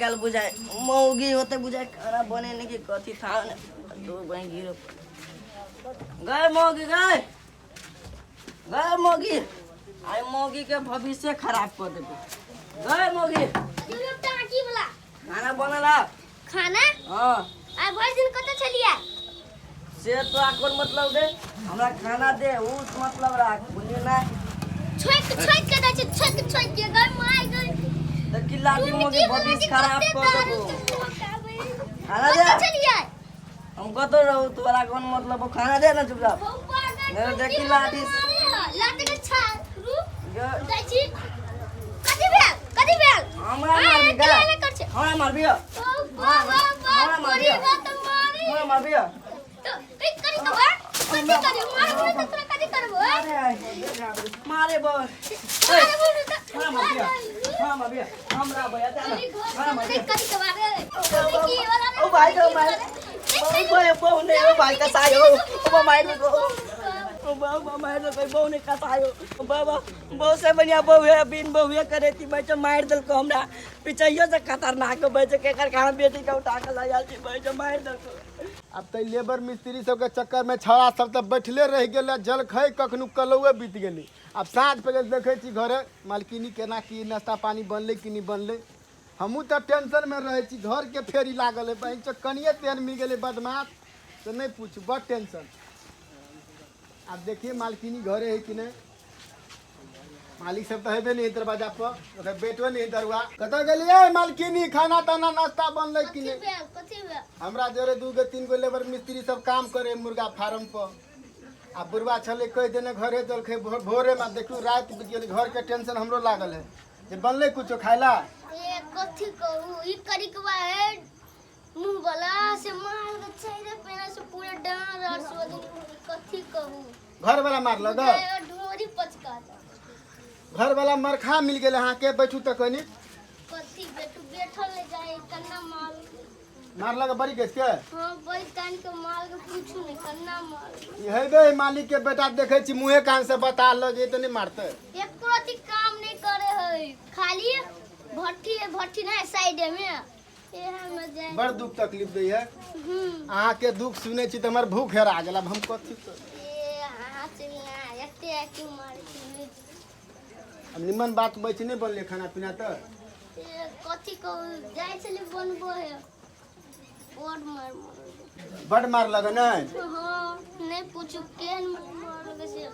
गेल बुझाय मौगी होते बुझाय खाना बनेने की कथी था ने दू बहिन गिरो गए मौगी गए गए मौगी आइ मौगी के भविष्य खराब कर देबे गए मौगी टाकी वाला खाना बनला खाना हाँ आइ भरि दिन कतऽ छलियै से तोरा कोन मतलब दे हमरा खाना दे उ मतलब राख बुझलियै ना छोकि छोकि के दै छै छोकि छोकि के गई माय गई तऽ किला की मौगी भविष्य खराब कर देबो खाना दे कतऽ छलियै हम कतौ रहू तोरा कोन मतलब हो? खाना दे ना चुपचाप नहीं, देखी लाठी से। लाठी के छा रू दै छी कथी भेल कथी भेल हमरा आइ, मारबी एते का एना कर छै हमरा मारबी ओ बाबा हमरा बाप मारबी रे बाप मारी हमरा मारबी तो ए करी तो बा कथी करी मारबो त तोरा कथी करबो ए? मारे मारे बो मारबो न त हमरा मारबी हमरा मारबी हमरा भैया दे ना हमरा मारबी कथी के बारे की वाला ओ भाई तो मार ओ भाई बहु ने ओ भाई कसाई हो ओ मार को ओ बाबा मार दो कोई बहु ने कसाई हो बाबा बहु से बढ़िया बहु है बिन बहु करे थी बच्चा मार दल को हमरा पिछैयो से खतरनाक बच्चे के कर कहां बेटी के उठा के ला जाती बच्चा मार दल को आब तऽ लेबर मिस्त्री सबके चक्करमे छौड़ा सब तऽ बैठले रहि गेलै जलखै कखनो कलौए बीत गेलै आब साँझ पड़ि गेल देखै छी घरे मालकिनी केना की नाश्ता पानी बनलै कि नहि बनलै हमहूँ तऽ टेंशनमे रहै छी घरके फेरी लागल है बहिन चो कनिए तेहन मिल गेलै बदमाश तऽ नहि पूछू बड़ टेंशन आब देखिए मालकिनी घरे है कि नहि मालिक सब तऽ हेबे नहि दरवाजा पर ओकर बेटो नहि दरुआ कतऽ गेलियै मालकिनी खाना ताना नाश्ता बनलै कि कथी नहि भेल कथी भेल हमरा जरे दू गो तीन गो लेबर मिस्त्री सब काम करे मुर्गा फार्म पर आ बुढ़वा छलै कहि देने घरे जलखै भोरेमे देखियौ राति बीत गेलै घरके टेंशन हमरो लागल है जे बनलै कुछो खाय ला ए कथी कहू ई करी के बाद मुंह वाला से मार के चेहरे पे से पूरा डांर और सोदिन कथी कहू घर वाला मारलक ए, ढोरी पचका घर वाला मरखा मिल गेल अहाँके बैठू तऽ कनि कथी बेटू बैठल ले जाए कन्ना माल मारलक बड़ी केस के हाँ बड़ी तान के माल के पूछू नहीं कन्ना माल ई हेबे मालिक के बेटा देखै छी मुँहे कान से बता ल जे तऽ नहि मारतै एको रति काम नहीं करे है खाली भट्ठी है भट्ठी नहीं साइड में एहा में जाए बड़ दुख तकलीफ दै है हम्म अहाँके दुख सुनै छी तऽ हमर भूख हेरा गेल आब हम कथी करू ए हाथ से ना एते क्यों मारे छी आब निमन बात बच नहि बनलै खाना पीना तऽ ए कथी कहू जाइ छली बनबो है बड़ मार मारल बड मार लगे नहि हाँ नहीं पूछू केहन मार मारल से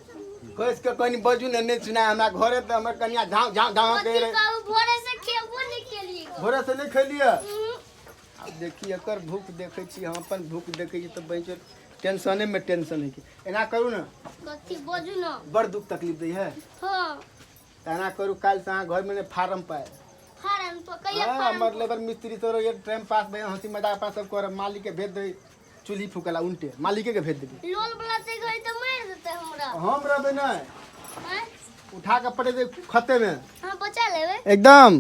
कस के कनि बजू ने नहि सुनाय हमरा घरे तऽ हमर कनिया झाँव झाँव झाँव कथी कहि रहे कहू भोरे से खेबो नहीं केलिए भोरे से नहि खेलियै आब देखी एकर भूख देखै छी हम अपन भूख देखै छी तऽ बचि टेंशने में टेंशन होइ छै एना करू ने कथी बजू ने बड़ दुख तकलीफ दै है हाँ तऽ एना करू काल्हिसँ अहाँ घरमे नहि फार्म पाए फारम पर कहिया हाँ फारम हमर लेबर मिस्त्री तो रहिए टाइम पास भैया हंसी मजाक पास सब कर मालिक के भेज दे चूल्ही फूकला उनटे मालिके के भेज देबी लोल वाला ते गई तो मार देते हमरा हम रहबे नहीं हैं उठा के पड़े दे खते में हाँ बचा लेबे एकदम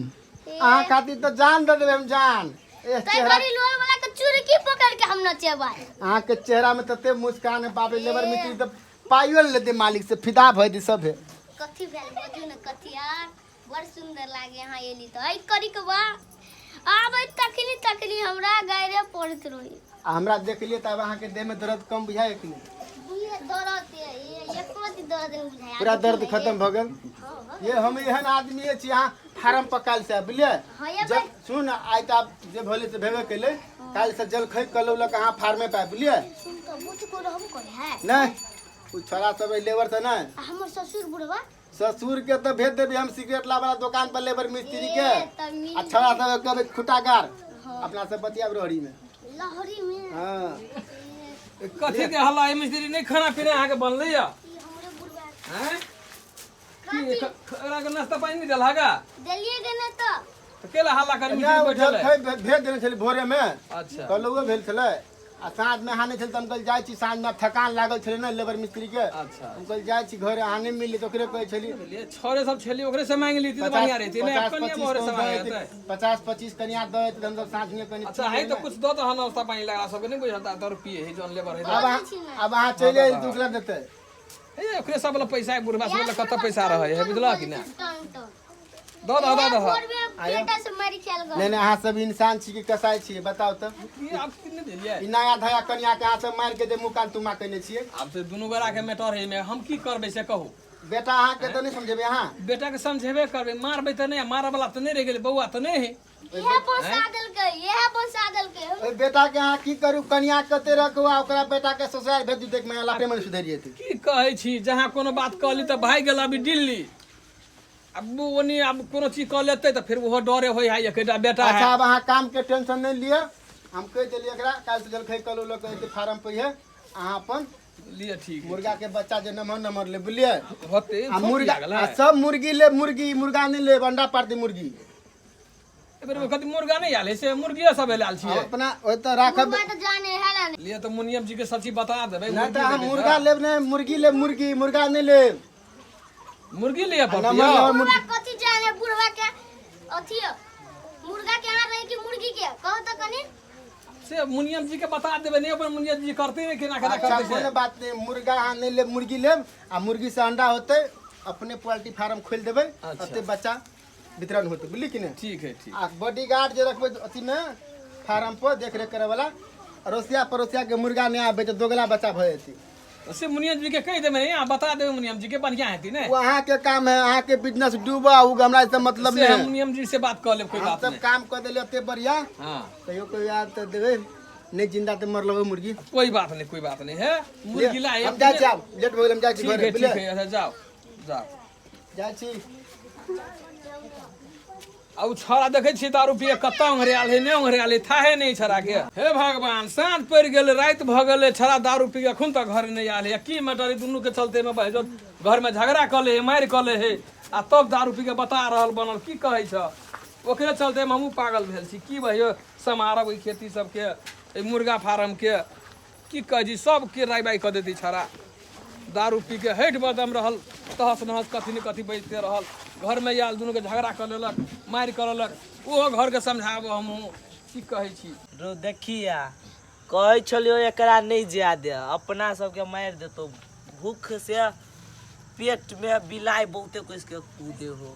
ए, अहाँ खातिर तो जान दे देबे हम जान ए तै चेहरा घड़ी लोल वाला के चुरकी पकड़ के हम नचेबै अहाँ के चेहरा में तते मुस्कान है बाप रे लेबर मिस्त्री तो पाइयो ले लेते मालिक से फिदा भऽ दे सब है कथी भेल बजू ने कथी यार बड़ सुंदर लागे यहाँ एली तो ऐ करी के बा आबै तखनी तखनी हमरा गायरे पड़ैत रही आ हमरा देख लिए तब अहाँ के देह में दर्द कम बुझाए कि नहीं बुझे दर्द ये एको रत्ती दर्द नहीं बुझाए पूरा दर्द खत्म भऽ गेल ये हम एहन आदमी छी अहाँ फार्म पर काल्हि से आयब, बुझलियै हाँ, ये जब सुन आइ तऽ आब जे भेलै से भेबे केलै काल्हि से जलखै कलौलक अहाँ फार्मे पर आयब, बुझलियै सुन तो बुझ को रहबो करे है नहि ओ छोड़ा सब लेबर तऽ नहि आ हमर ससुर बुढ़वा ससुर के तऽ भेज देबी हम सिगरेट लाबे वाला दुकान पर लेबर मिस्त्री के ए, तऽ मिल आ छोड़ा सब कहबै खुटागार हाँ। अपना सब बतियाब रहरी में लहरी में हाँ कथी के हल्ला है मिस्त्री नहीं खाना पीना अहाँके बनलै या ई हमरे बुढ़वा हैं की कथी एकरा के नाश्ता पानी नहीं देलहा देलिए के ने तो तऽ केला हल्ला कर नहि, मिस्त्री ओ बैठल है जलखै भेज देने छलै भोरे में अच्छा कलौओ भेल छलै आ साँझमे अहाँ नहि छलै तऽ हम कहल जाइ छी साँझमे थकान लागल छलै ने लेबर मिस्त्री के अच्छा हम कहल जाइ छी घरे अहाँ नहि मिलली तऽ ओकरे कहै छली बुझलियै छोरे सब छली ओकरे से मांगि लीती तऽ बढ़िया रहती नहि पचास कनिया पच्चीस मोहरे से दऽ मांगे देतै, हेतै 50 25 कनिया दऽ देतै तऽ हमसब साँझमे कनि अच्छा है तऽ कुछ दऽ दह नाश्ता पानी लगा सबके नहि बुझल तऽ पिए है जौन लेबर है आब अहाँ आब अहाँ चलि आयल दुख लग देतै हे ओकरे सब वाला पैसा है बुढ़बा सब वाला कतऽ पैसा रहै है बुझलह कि नहि टन टन दऽ दह दऽ दह। भोर में बेटा से मारि खेल गल। नहीं नहीं, अहाँ सब इंसान छी कि कसाई छी, बताउ तऽ। की आब की नहि देलियै? ई नया धया कनिया के अहाँ सब मारि के जे मुँह कान तुमा केने छियै। आब से दुनू गोरा के मैटर है, एहिमे हम की करबै से कहू। बेटा अहाँ के तऽ नहि समझेबै अहाँ? बेटा के समझेबे करबै, मारबै तऽ नहि, मारऽ वाला तऽ नहि रहि गेलै, बौआ तऽ नहि है। इएह फंसा देलकै, इएह फंसा देलकै। ओहि बेटा के अहाँ की करू, कनिया कते रखू आ ओकरा बेटा के ससुराल भेजू, देख में लाटे में सुधरि जेतै। की कहै छी, जहाँ कोनो बात कहली तऽ भागि गेल अभी दिल्ली। अब ओनी आब कोनो चीज कऽ लेतै तऽ फेर ओहो डरे होइ है, एकेटा बेटा है। अच्छा, आब अहाँ काम के टेंशन नहीं लिअ, हम कहि देलियै एकरा काल्हि से जलखै कलू लऽ के फार्म पर है, अहाँ अपन लिअ। ठीक है। मुर्गा के बच्चा जे नमहर नमहर ले, बुझलियै? होतै। आ मुर्गा आ सब मुर्गी ले, मुर्गी मुर्गा नहीं लेब, अंडा पारती मुर्गी। एहि बेर कथी मुर्गा नहि आयल है से मुर्गिए सब आयल छियै। अपना ओतऽ राखब। मुर्गा तऽ जाने है ना। लिअ तऽ मुनियम जी के सब चीज बता देबै। नहीं तऽ अहाँ मुर्गा लेब नहीं, मुर्गी लेब, मुर्गी मुर्गा नहीं लेब। मुर्गी लिअ पड़तै। नमहर नमहर मुर्गा कथी जाने, बुढ़वा के अथी मुर्गा के यहाँ रहे कि मुर्गी के, कहू तऽ कनी। से मुनियम जी के बता देबै, नहीं अपन मुनियम जी करते नहीं केना केना अच्छा करते से। कोनो बात नहीं, मुर्गा अहाँ नहीं लेब, मुर्गी लेब आ मुर्गी से अंडा होतै, अपने पोल्ट्री फार्म खोलि देबै। अच्छा। ओते बच्चा वितरण होतै, बुझली कि नहीं? ठीक है, ठीक। आ बॉडीगार्ड जे रखबै अथी में फार्म पर देख रेख करे वाला, अड़ोसिया पड़ोसिया के मुर्गा नहीं आबै तऽ दोगला बच्चा भऽ जेतै। तऽ से मुनियम जी के कहि देबै, आ बता देबै मुनियम जी के, बढ़िया हेतै ने। वो अहाँ के काम है, अहाँ के बिजनेस डूबा, उ हमरा से मतलब से नहीं हम है। मुनियम जी से बात कऽ लेब, कोई हम बात सब नहीं। काम कऽ देलियै ओते बढ़िया। हाँ। कहियो कहियो याद तऽ देबै नहीं, जिंदा तऽ मरल मुर्गी। कोई बात नहीं, कोई बात नहीं है, मुर्गी ला। हम जाइ छी, आब लेट भऽ गेल, हम जाइ छी ठीक घरे। है, ठीक बुझलियै? है, अच्छा जाओ जाओ। जाइ छी। आ उ छौड़ा देखै छियै दारू पिए कतऽ ओंघरायल है, नहि ओंघरायल है थाहे नहि छौड़ा के। हे भगवान, साँझ पड़ि गेलै, राति भऽ गेलै, छौड़ा दारू पी के एखन तक घर नहि आयल है। की मैटर है दुनू के चलते में बहजो घर में झगड़ा कऽ ले है, मारि कऽ ले है आ तब दारू पी के बता रहल बनल की कहै छ। ओकरे चलते में हमहूँ पागल भेल छी। की भैयो सम्हारब ओहि खेती सबके, एहि मुर्गा फार्म के, की कहै छी सबके राय बाइ कऽ देतै छौड़ा। दारू पी के हटि बदम रहल, तहस नहस कथी ने कथी बजिते रहल। घरमे आयल दुनूके झगड़ा कऽ लेलक, मारि कऽ लेलक। ओहो घरके समझाबो हमहूँ की कहै छी। रो देखिया, कहै छलियो एकरा नहि जाय दे, अपना सबके मारि देतौ। भूख से पेट में बिलाइ बहुते कुछ के कूदे हो।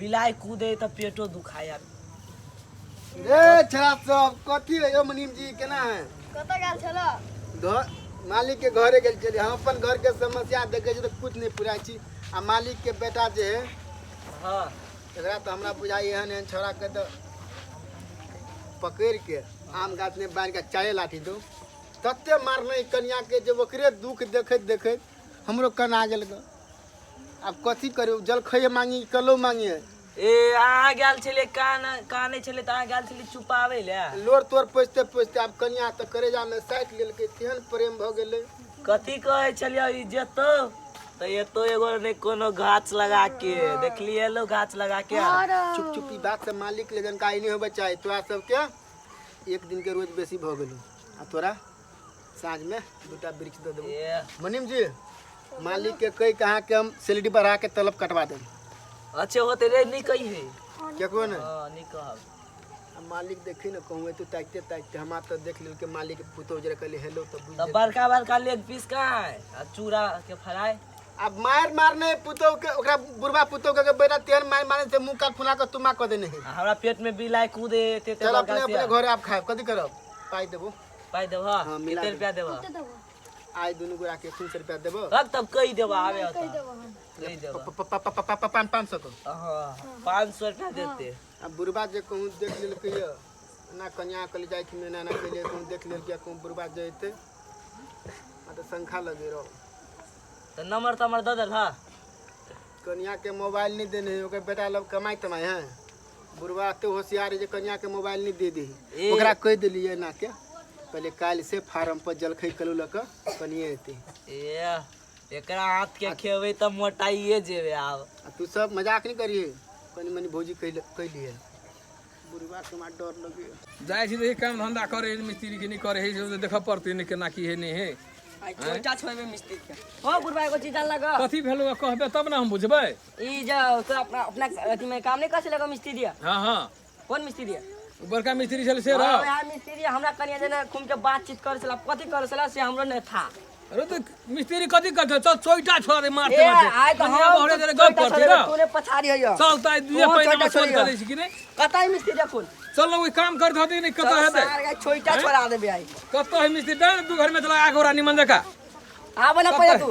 बिलाइ कूदे तऽ पेटो दुखाया। रे छड़ा सब कथी है यो? मुनीम जी केना है? कतऽ गेल छलऽ? घर मालिक के घरे गेल छलियै। हम अपन घर के समस्या देखै छी तऽ कुछ नहीं पुराइ छी आ मालिक के बेटा जे है हाँ, एकरा तऽ हमरा बुझाइ एहन एहन छौड़ा के तऽ पकड़ि के आम गाछ में बान्हि के चारे लाठी दो, तते मारने कनिया के जे ओकरे दुख देखैत देखैत हमरो कना गेल ग। आब कथी करू, जलखैये मांगी कलो मांगिए। ए अहाँ गेल छलियै, कान कानै छलियै तऽ अहाँ गेल छलियै चुपाबै लए। लोर तोर पोछते पोछते आब कनिया तऽ करेजा में साटि लेलकै, तेहन प्रेम भऽ गेलै। कथी कहै छलियै, ई जेतौ तऽ एतौ एगो ने कोनो गाछ लगा के देखलियै एलो गाछ लगा के। चुप चुप, ई बात से मालिक ले जानकारी नहीं होबे चाही। तोरा सबके एक दिन के रोज बेसी भऽ गेलौ आ तोरा साँझ में दूटा वृक्ष दऽ देबो। ए मुनीम जी, मालिक के कहि के अहाँके हम सैलरी बढ़ा के तलब कटवा देब। अच्छे होते रे, नहीं कही है केकरो ने। हाँ, नहीं कहब। आ मालिक देखी ने कहूँ तो ताकते ताकते हमरा तऽ देख लेलकै मालिक के पुतोह जरा कहली हेलो तऽ बुझि तब जेतै। बड़का बड़का लेग पीस कहाँ है आ चूड़ा के फ्राई। आब मार मारने पुतोह के, ओकरा बुढ़बा पुतोह के बेटा तेहन मार मारने से मुंह कान फुला के तुमा कऽ देने है। आ हमरा पेट में बिलाइ कूदे एते चल बड़का अपने से। अपने घरे आब खायब, कथी करब, पाइ देबो। पाइ देबह? हाँ, मिला कते देब। रुपया देबह? आइ दुनू गोरा के 300 रुपया देबो। रख तब कहि देबह आबे होता कहि देबह। 500 के। हाँ, 500 रुपया देते। आ बुढ़बा जे कहूँ देख लेलकै यऽ ना कनिया कहली जाइ छी एना एना कैले, कहूँ देख लेलकै, कहूँ बुढ़बा जेतै आ तऽ शंखा लगे रहो। तऽ नंबर तम्बर दऽ देल? हाँ। कनिया के मोबाइल नहीं देने है, ओकर बेटा लग कमाई तमाई है। बुढ़बा एते होशियार है जे कनिया के मोबाइल नहीं दे दी। ए। ओकरा कहि देलियै एना के, कहलियै काल्हि से फार्म पर जलखै कलू लऽ कऽ कनिये एतै। ए एकरा हाथ के खेबै तऽ मोटाइए जेबै आब। आ तू सब मजाक नहीं करिहे, कनि मनि भौजी कहि लिहे, बुढ़बा के हमरा डर लगे। जाइ छी देखी काम धंधा करे है मिस्त्री के, नहि करे है से देखऽ पड़तै ने केना की है नहि है। आइ चोटा छोड़बे मिस्त्री के। हो बुढ़बा, एगो चीज जानलक? कथी भेलो कहबे तब ने हम बुझबै। ई जे तो अपना अपना अथी में काम नहीं कर छलै मिस्त्री? हाँ हाँ। कोन मिस्त्री? ओ बड़का मिस्त्री छलै से रह। वएह मिस्त्री हमरा कनिया जेना घूम के बातचीत करै छला, कथी करै छला से हमरो नहीं था। अरे तो मिस्त्री कथी करते चल चोइटा छोड़ा दे मारते ए मारते आइ त कनिया हम बहुरे देरे गप चोइटा करते छोड़ेबै, ना तोरे पछाड़ी हैया चल त आइ दुए तोहर पैना चोइटा में सोच छोड़ियो। कर दै छी कि नहीं कतऽ है मिस्त्री अखुन चल ना ओइ काम करते होते नहीं कतऽ हेतै सार गाय चोइटा छोड़ा देबै आइ कतऽ है मिस्त्री डर दू घर में चला आके ओकरा निमन जका आब ना पहिले तू